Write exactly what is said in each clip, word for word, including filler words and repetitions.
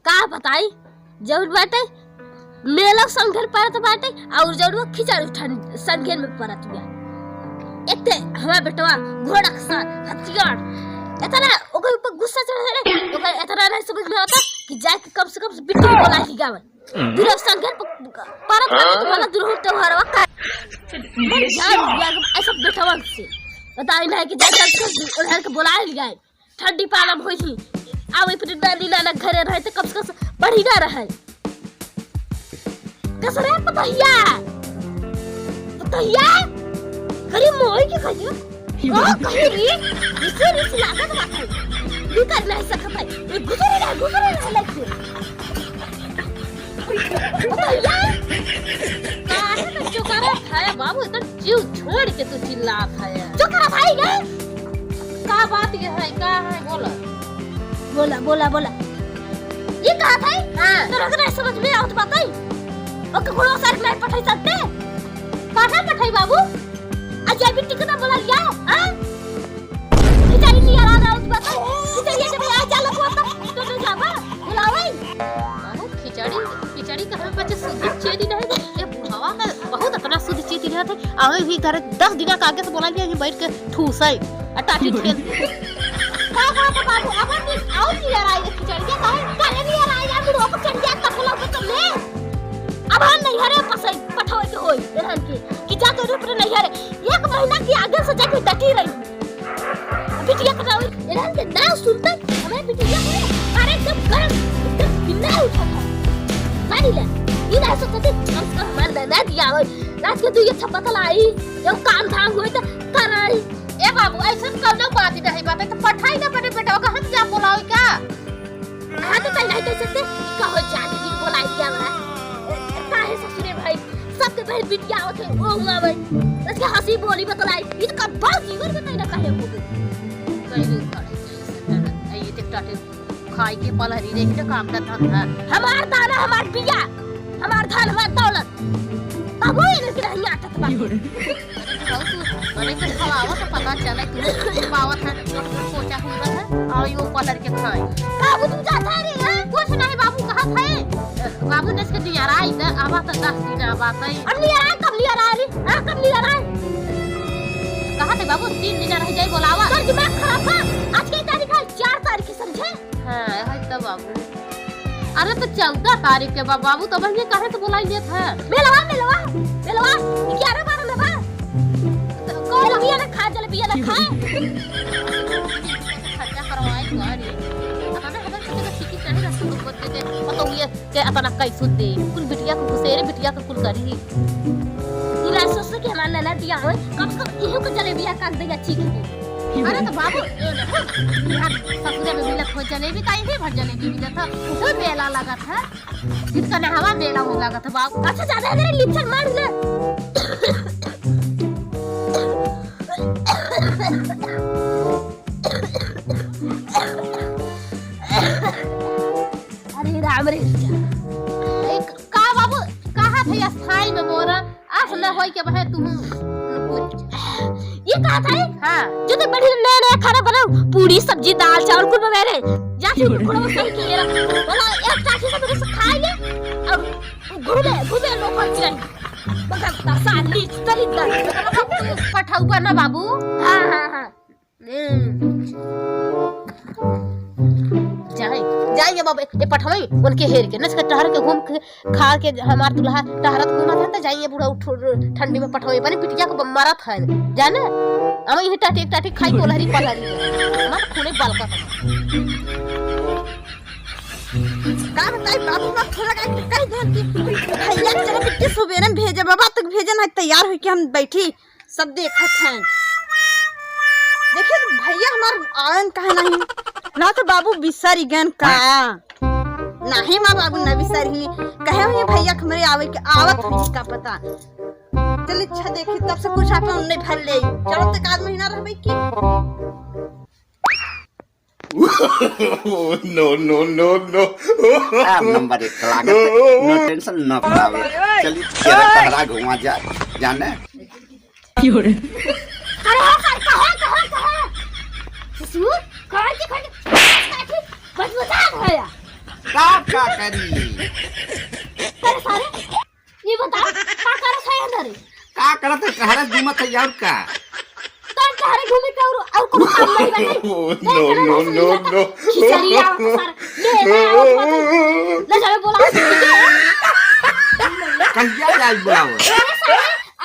का बताई, जउन बाटे मेला संघेर परत बाटे, अउर जउन वो खिचड़ी ठन-, संघेर में परत बिया। एक ते हमार बेटवा घोड़ा के साथ हथियार, इतना ओकर ऊपर गुस्सा चढ़ गए, ओकर इतना नहीं समझ में आता कि जाए के कम से कम से बिट्टी को बोला ही गावे। दुर्गा संघेर प-, परत बाटे तो मतलब दुर्गा त्योहार का। मन जान गया कि ऐसा बेटवा से बताई नहीं कि जाए कम से कम उन्हें के बोला ही गाए। ठंडी पाला में होई ही। अब अपने नानी नाना घरे रहे तो कम से कम पढ़ी ना रहे। कस रे पतहिया? पतहिया? गरीब मोई के खाइयो। ओ कहीं रे, इसे रिस लागत बात है। भी कर नहीं सकत है। ये गुजरे रहे, गुजरे रहे लग से। पतहिया? काहे तो चुप रहा है बाबू, इतना जीव छोड़ के तू चिल्लात है। चुप रहा भाई, ये? का बात ये है, का है, बोला। बोला, बोला, बोला। ये कहा था? हाँ। तो रख रहे समझ में आवत बात है। ओके, कोनो सर नहीं पठाई सकते। कहाँ पठाई बाबू? अजय बिट्टी को ना बोला लिया, हाँ? खिचड़ी नहीं आ रहा आवत बात है। खिचड़ी जब आ जा लगवा तो, तो, तो जाबा, बुलावे। बाबू, खिचड़ी, खिचड़ी कहाँ बचे, शुद्ध चेती नहीं। ये बुढ़वा का बहुत इतना शुद्ध चेती रहत है। अबे भी घर दस दिन के आगे से बोला लिया, यहीं बैठ के ठूस है, आ टाटी ठेल। का बात है बाबू, अब हम भी और नहीं आ रहा है खिचड़ी, ये काहे, काहे नहीं आ रहा है यार, बुढ़वा को चढ़ गया, तब बोला, तो ले। अब हम नहीं हरे पसई, पठोए के होई, रहन के, कि जा तो रूप रे नहीं हरे। एक महीना की आगे से जाके डटी रही। बिटिया के नाम, इन्हन के नाम सुनते हमारे बिटिया को, अरे एकदम गरम, एकदम बिल्ला उठा था। मानी ले, ये ना सोचते, कम से कम हमारे ननद या हो, रात के दो ये थप्पा तलाई, ये काम धाम होई तो कराई। ए बाबू, ऐसन कौनो बात नहीं, बात है तो पठाई ना बने बेटा, ओका हम जा बोलावे का? हाँ, तो तैं नहीं कह सकते, कहो जा दीदी, बोलाई क्या बड़ा? काहे ससुरे भाई, सबके बहन बिटिया आवत है, वो हुआ भाई। इसके हँसी बोली बतलाई, ये तो कब जीवन में तैं ना कहे हो गई। कहीं नहीं उखाड़े, कहीं से लड़त, ये तो टाटे खाई के पलहरी रे, ये तो काम का धंधा। हमार दाना, हमार बिया, हमार धन, हमार दौलत। तबो इनके नहीं आदत बा। अरे तू, अरे तू खवावा तो पता चले, तू पावत है, पोचा हुआ है, और यो पलर के खाए। बाबू, तू जाता रे, हाँ? कुछ नहीं बाबू, कहा था? बाबू ने इसके नियरा आई ना, आवा तो दस दिन आवा तो। अब नियरा, कब नियरा रे? हाँ, कब नियरा? कहा थे बाबू, तीन दिन रह जाए, बोलावा। तोर दिमाग खराब बा। आज के तारीख है, चार तारीख है, समझे? हाँ, है तो बाबू। अरे तो चौदह तारीख के बा बाबू, तो बहिनी काहे तो बोलाई लेत है? मेलवा, मेलवा, मेलवा, ग्यारह बारह में बा। तो कौन जलेबिया ना खा, जलेबिया ना खा। खर्चा करवाए गाड़ी। हमें, हमें किसी को सीखी चढ़ी रहा, शुरू करते थे। और तो ये के अपना कैसुत दे, कुल बिटिया को घुसेरे, बिटिया को कुल करी। तू ना सोच कि हमार ननद दिया होए, कम से कम इहो को जलेबिया काट देगा, चीख के। अरे तो बाबू, ए ना, यार, ससुरे में मिलत हो जलेबी, काहे भी भर जलेबी मिलत है, उसे मेला लगत है, जिनका ना हवा मेला हो लगत है बाबू। अच्छा, ज्यादा अगर लिपचन मार ले। अरे राम रे। ए, क-, का बाबू, कहा थे स्थाई में मोरा, आस न होई के बहे तुम। ये कहा था? हाँ। जो तो बढ़िया नया नया खाना बनाओ, पूरी, सब्जी, दाल, चावल, कुल बनाए रहे। जा फिर थोड़ा बहुत सही किए रहो। बोला, एक चाची से मेरे से खा ले, और घूमे, घूमे लोग पर चल। मगर साली, चली दर। पठौबा ना बाबू। हाँ, हाँ, हाँ। हम्म। जाए, जाए ये बाबा, ये पठवई, उनके हेर के, नच के टहर के घूम के, खा के हमार दुल्हा टहरत घूमत है, तो जाए ये बूढ़ा उठ, ठंडी में पठवई, बने पिटिया को मारत है, जाने? हम यही टाटी, टाटी खाई कोलहरी पलहरी, हमार खूने बलकत है। का बताई बाबू, बाप थोड़ा का कह दे कि भैया चलो बिट्टी सुबेरे में भेजे, बाबा तक भेजे ना, तैयार होके हम बैठी। सब देखत हैं। देखिए तो भैया हमार आवन काहे नहीं? ना तो बाबू बिसरी गन का? नहीं माँ बाबू न बिसरी। कहे हुए भैया के हमरे आवे के आवत हुई का पता। चल अच्छा देखी तब से कुछ आप उन्ने भर ले। चलो तो एक आध महीना रहबे की। No, no, no, no। आप नंबर एक लागत है, no tension, no problem। चलिए, तेरा टहरा घुमा जाए, जाने। अरे हाँ, सर, कहो, कहो, कहो। ससुर, कहाँ के, कहाँ के, बस बता भैया। का का करी? अरे सारे, ये बताओ, का करत है अंदर? का करत है? टहरत घूमत है, और का? तो टहरे घूमे के और, और कोनो काम नहीं बा? Oh, no, no, no, no। खिचड़ी आवत सारे, ले, ले, आवत, आवत। ले जावे, बोला। कहिया जाई बोलावे? अरे सारे,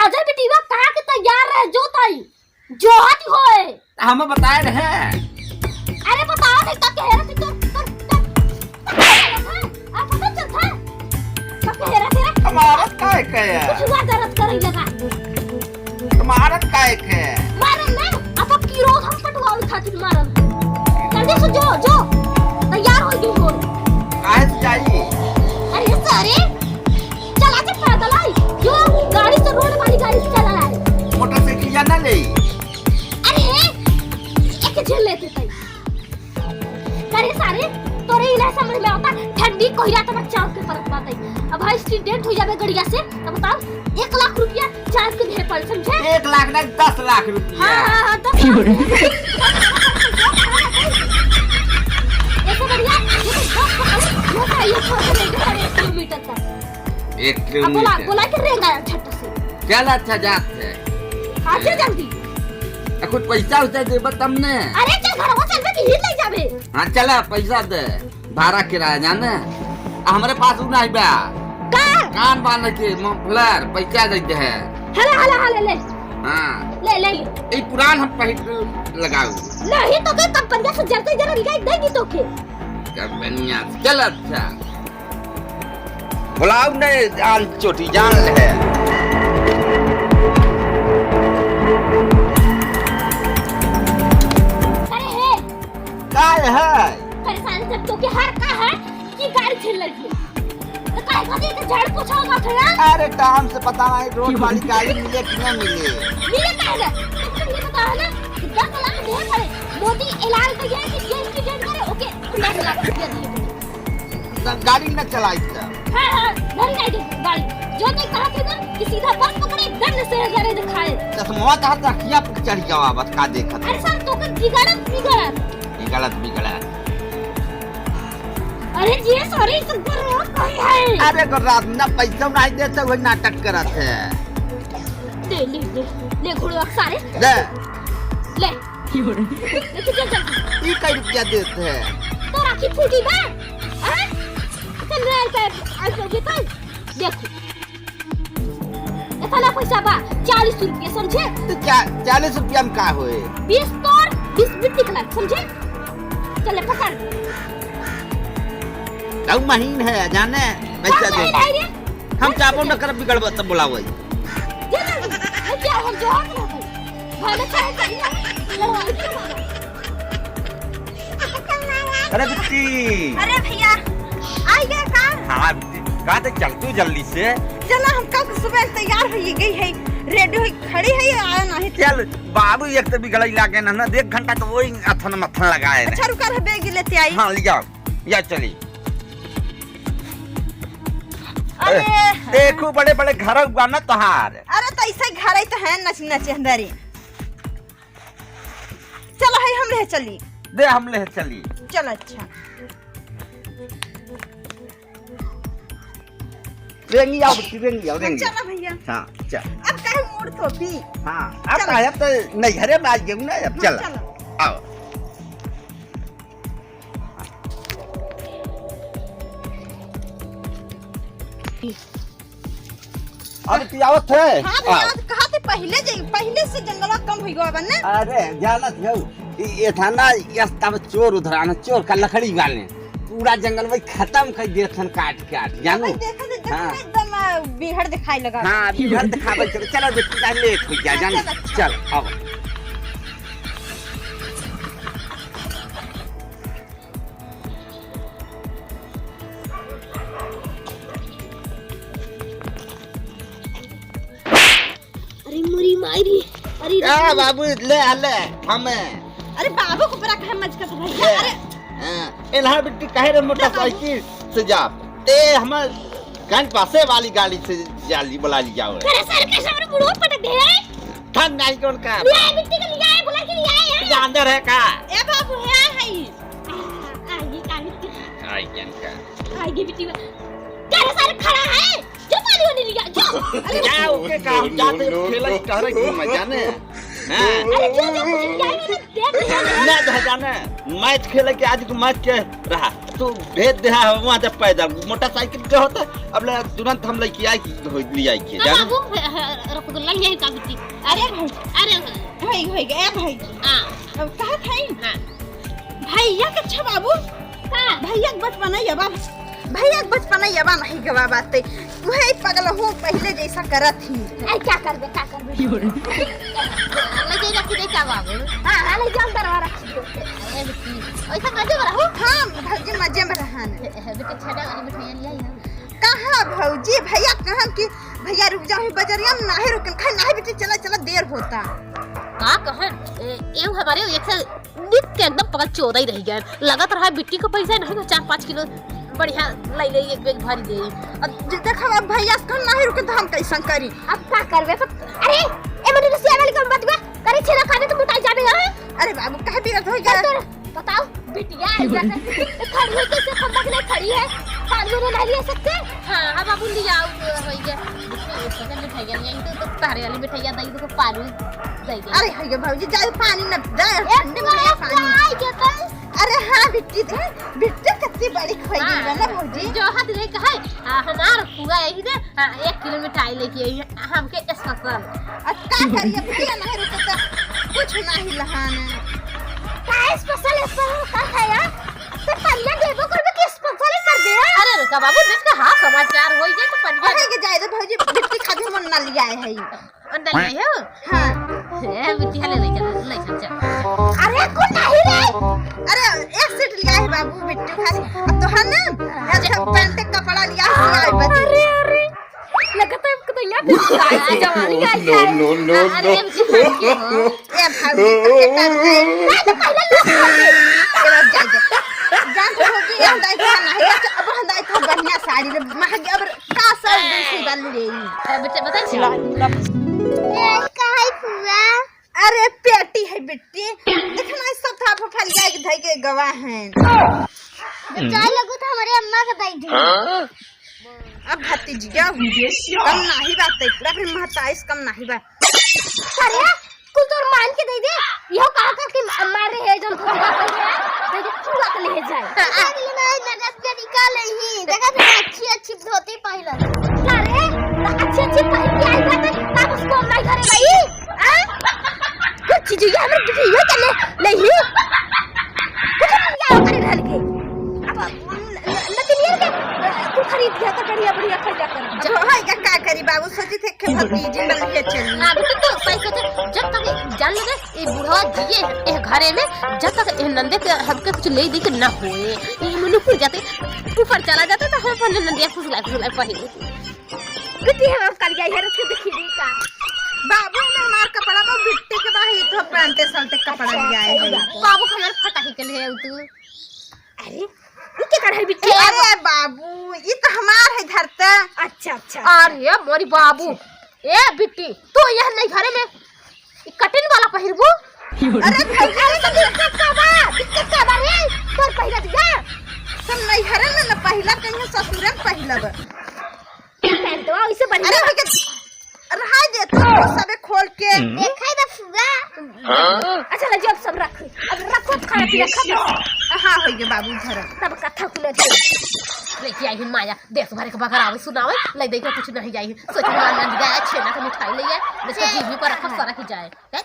आजा बेटीवा, कहाँ के तैयार रहे, जो ताई। जोहत होए। हमें बताए रहे। अरे बताओ नहीं तो कह रहे थे तो, तो, तो, तो कह रहे थे। आप पता चलता है? तो कह रहे थे। हमारा काय के है? कुछ हुआ दर्द करे लगा। हमारा काय के है? मारे ना, अब की रोज हम पटवावे खातिर मारन। जल्दी से जो, जो। तैयार हो गई हो। काहे से जाई? अरे सारे, चला के पैदल आई, जो गाड़ी से, रोड वाली गाड़ी से चला आई। मोटरसाइकिल या ना ले? अरे, एक झेल लेते तई। करे सारे, तोरे इला समझ में आवता, ठंडी कोहिरा त बच्चा के परत बात है। अब भाई एक्सीडेंट हो जावे गड़िया से, तब बताओ, एक लाख रुपया चार्ज के देहे पड़, समझे? एक लाख ना, दस लाख रुपया। हाँ, हाँ, हाँ, दस लाख। ऐसे बढ़िया, ये तो दस लाख, ये तो ये छोड़ के ले जा, एक किलोमीटर तक। एक अब बोला, किलोमीटर। बोला कि रेंगा झट से। चल अच्छा जात है। आ जा जल्दी। आ, कुछ पैसा उसा देबा तब ने। अरे चल घरवा चलबे कि हिल ले जाबे। हाँ चला पैसा दे, भाड़ा किराया जाने। आ, हमरे पास उ नहीं बा। का? कान बांधे के मफलर पैसा दे दे है। हला, हला, हला, ले। हाँ। ले, ले, ले। ई पुरान हम पहिर लगाऊ। नहीं तो के कंपनिया से जरते जरा लिखाई दे दी तो के। कंपनिया से। चल अच्छा। बुलाओ ने जान चोटी जान ले। अरे हे। का है? परेशान जब तो के हर का है कि गाड़ी झेल लगी। तो काहे खातिर के झाड़ पोछा होगा फिर? अरे टाइम से पता नहीं रोड वाली गाड़ी मिले कि ना मिले। मिले काहे ना? तुमको ये बताओ ना कि दस लाख दे पड़े। मोदी ऐलान कर दिया कि जो एक्सीडेंट करे ओके दस लाख रुपया दिए। त गाड़ी न चलाई त। हाँ, हाँ, घर नहीं दे गाड़ी। जो नहीं कहा थे ना कि सीधा बस पकड़े, एकदम न से नजारे दिखाए। चश्मा तहार त अखिया पर चढ़ जावा, बस का देखत। अरे सर, तो कर बिगड़त, बिगड़त। बिगड़त, बिगड़त। अरे जी, सॉरी, सब कर रहा कोई है। अरे को रात ना पैसा नहीं देते, वही नाटक करत है। ले, ले, ले, ले घोड़वा सारे। दे। ले। लेके चल, चल। ई कई रुपया देत है? तो राखी फूटी बा? हाँ? चल रे, आई पे, आई पे, ये तो देखो। इतना पैसा बा, चालीस रुपया, समझे? तो चा-, चालीस रुपया में का होए? बीस तोर, बीस बिट्टी खिला, समझे? चल, ले, पकड़। तब महीन है, जाने, पैसा का दे। महीन है रे? हम चाबो न करब, बिगड़बा तब बुलावई। दे दे, दे, क्या हम जवाब नहीं दे। भाई, मैं चाहे कहीं ना, लड़वाई के मारो। अरे बिट्टी। अरे भैया, आई गए का? हाँ बिट्टी, का तो चल तू जल्दी से। चला, हम कल सुबह तैयार हो गई है, रेडी हो खड़ी है, आया नहीं। चल, बाबू एक तो बिगड़ई लागे ना, ना, एक घंटा तो वही अथन मथन लगाए रहे। अच्छा, रुका रहे, बैग लेते आई। हाँ, ले जाओ, या चली। अरे, अरे, देखो, बड़े बड़े घर हुआ ना तोहार। अरे, तो ऐसे घर ही तो है, नच नच अंदर ही। चलो, है, हम ले चली। दे, हम ले चली। चलो, अच्छा। रेंगी आओ, बिट्टी, रेंगी आओ, रेंगी आओ। चलो भैया। हाँ, चल। अब काहे मूड़ थोपी? हाँ, अब चलो। काहे, अब तो नैहरे में आ गए ना, अब हाँ, चल। चलो। आओ। अरे तू आवत है? हाँ भैया, आओ। आज कहा थे पहले जे, पहले से जंगलवा कम हुई गवा बा ना? अरे जानत हो, ई, ये था ना, ये तब चोर उधर आना, चोर का लकड़ी वाले पूरा जंगल में खत्म कर दिए थन काट काट, जानू? भाई देखा थे, देखा हाँ। एकदम, आ, बीहड़ दिखाई लगा। हाँ, बीहड़ दिखावे चलो, चलो बेटी, लेट हो गया, हाँ, जानू? चलो, चलो। चल, आओ। अरे मोरी माई रे, अरे ए रे। बाबू, ले आ, ले, हमें। अरे बाबू को बड़ा कहे मजकत भैया, ले। अरे। हाँ, एल्हा बिट्टी कहे रे मोटरसाइकिल से जा। ते हमार गन पासे वाली गाड़ी से जाली बुला ली जाओ। अरे सर के सामने बुढ़ो पटक दे रे। ठंड नहीं कौन का? ले आए बिट्टी के, ले आए, बुला के ले आए हैं। ये अंदर है का? ए बाबू, है, है। आ, आ, ये का बिट्टी? आ, आई क्या? आएगी बिटिया। तेरे सारे खड़ा है। जो पानी वानी लिया, जो। अरे जा, ओके, काम जाते खेला ही कह रहे कि मैं जाने। हाँ। अरे जो, जो कुछ लिया है, मैं देख लिया। ना जा जाने। मैच खेले के आज तू मैच के रहा। तू भेज दे हा वहाँ जब पैदा। मोटरसाइकिल जो होता, अब ले तुरंत हम लेके आए कि हो लिया के, हाँ, जाने? बाबू, ह-, ह-, रसगुल्ला लिया है का बिटिया? अरे भाई। अरे भाई। भाई, भाई, गया भाई। हाँ। अब कहा था ही? हाँ। भैया के अच्छा बाबू। का? भैया के बचपन है अब। भैया के बचपन है अब नहीं गवा बात है। वही पगल हो पहले जैसा करत ही। अरे क्या करबे, क्या करबे? लगे रख दे का बाबू? हाँ, हाँ, ले जाओ अंदर और रख दो। अरे बिट्टी, ऐसा मजे में रहो। हाँ, भौजी मजे में रहन। ए, ए, बिट्टी छेना वाली मिठाई ले आई हम। कहाँ भौजी? भैया कहन कि भैया रुक जाओ, ही बजरिया में नाहीं रुकन, कहे नाहीं बिट्टी चला, चला देर होता। का कहन? ए, एहू हमारे एक से निक के एकदम पगल चोदा ही रह गया। लगत रहा बिट्टी को पैसा नहीं, चार पाँच किलो बढ़िया लाई ले, एक बैग भरी दे। अब जे देखब, अब भैया से कहन नाहीं रुके तो हम कैसन करी? अब का करबे? अब, अरे, ए मने रसिया वाली कम बतबे, करे छेना खाबे तो मोटाई जाबे, हाँ? अरे बाबू, काहे बिगड़त हो गया? बताओ, बिटिया, ऐसा खड़ी है, कैसे खम्बा के लिए खड़ी है? पानी में नहीं ले सकते? हाँ, हाँ, बाबू, ले आओ, तो हो गया। बिट्टी, उसको क्या मिठाइयाँ ले आई? तो, तो तारे वाली मिठाइयाँ दे, तो पानी दे दे। अरे, है ये भौजी, जाओ, पानी न दे, ए, ठंडे में तो पानी। आई के तो। अरे हाँ, बिट्टी दे, बिट्टी कितनी बड़ी खोई हाँ, गई है ना भौजी? जो हाथ ले कहे, हाँ, हमार फुआ यही दे, हाँ, एक किलो मिठाई लेके आई है। हमके special। अब का करिए, भैया नहीं रुके तो कुछ नहीं लहाने। का special, special का है यार? तो पनिया देबो करबे कि special कर दे यार? अरे रुका बाबू, देख का हाँ समाचार होई जाए तो पनिया अरे के जाए दे भौजी, बिट्टी खातिर मन ना लिया है। अंडा ले आए हो? हाँ। ए, बिट्टी, ले, ले चल, ले चल, चल। अरे, कुल नहीं रे। अरे, एक सेट लिया है बाबू, बिट्टू खाली। अब तो है ना, अच्छा, पैंट के कपड़ा लिया है, सिलाई बदे। अरे, अरे। लगता है हमको तो यहाँ पे सिलाई की जवानी आई है। No, no, no, अरे, no। बिट्टी, खाली हो। ए, भाभी, तो के करते? मैं तो पहले लोग खाते। ए, अब जा, जा। जा तो होगी, हम दाई खाना है। अच्छा, अब हम दाई खा बढ़िया साड़ी में, महंगी, अब का साड़ी दूसरी वाली ले। ए, बिट्टी, बताई छी। ए, का है फुआ? अरे, पेटी है बिट्टी। देख ना, सब था फफल जाए के धई के गवा है। जब चाय लगू तो हमारे अम्मा के दई दी। अब भतीजिया कम नाही बात है, पूरा फिर महताइस कम नाही बात। अरे, कुल तोर मान के दे दे। इहो कहा था कि म-, मारे है जौन धोतिया पहने है, दे दे, पूरा के ले जाए। अगले ना नगद में निकाल ही। देखा था अच्छी अच्छी धोती पहनल। अरे, तो अच्छी अच्छी पहन के आई बात है, तब उसको हम नहीं घरे गई। आ? कुछ चीज ये हमरे बिटिया के ले, नहीं। कुछ नहीं जाओ करे रहल के। अब न-, न-, नतिनियन के, अ, कुल खरीद लिया तो बढ़िया, बढ़िया खरीदा कर। अब हम का, का करी बाबू, सोची थे के भतीजी मिल के चली। हाँ, बेटा, तो सही सोचे, जब तक जान लगे, ये बुढ़वा जिए, ये घरे में, जब तक ये नंदे के हमके कुछ ले दे के ना होए, ये मुनुपुर जाते, ऊपर चला जाता तो हम अपन नंदिया फुसला, फुसला पहले। बेटी, हम अब कल गई है, रख के देखी दी का। बाबू ने हमार कपड़ा तो बिट्टी के बाही तो पैंटे सल्टे कपड़ा अच्छा, लिया है। सही बात है। बाबू हमार फटाही के लिए तू। अरे, ई के कर है बिट्टी? अरे बाबू, ई तो हमार है धरता। अच्छा, अच्छा, अच्छा। अरे मोरी बाबू, ए बिट्टी, तू यह नहीं घरे में ई cotton वाला पहिरबू? अरे भौजी, अरे तो दिक्कत का बा? दिक्कत का बा रे? तोर पहिरा दिया? सब नहीं घरे में न पहिला, कहीं ससुरे में पहिला बा। पैंटवा वैसे बढ़िया। अरे भैया, रहाई दे तू, तू सबे खोल के। हम्म। देखाई दे फुआ। हाँ? अच्छा, ले जाओ, सब रख। अब रखो, खाना पीना खत्म। हाँ, हो गया बाबू, धर। तब कथा खुले दे। लेके आई है माया, देश भर के बगरावे सुनावे, ले दे के कुछ नहीं जाई। सोच मान नंद गया, छेना के मिठाई ले आए, नहीं तो जीवी पर रखो, सरक जाए। हैं?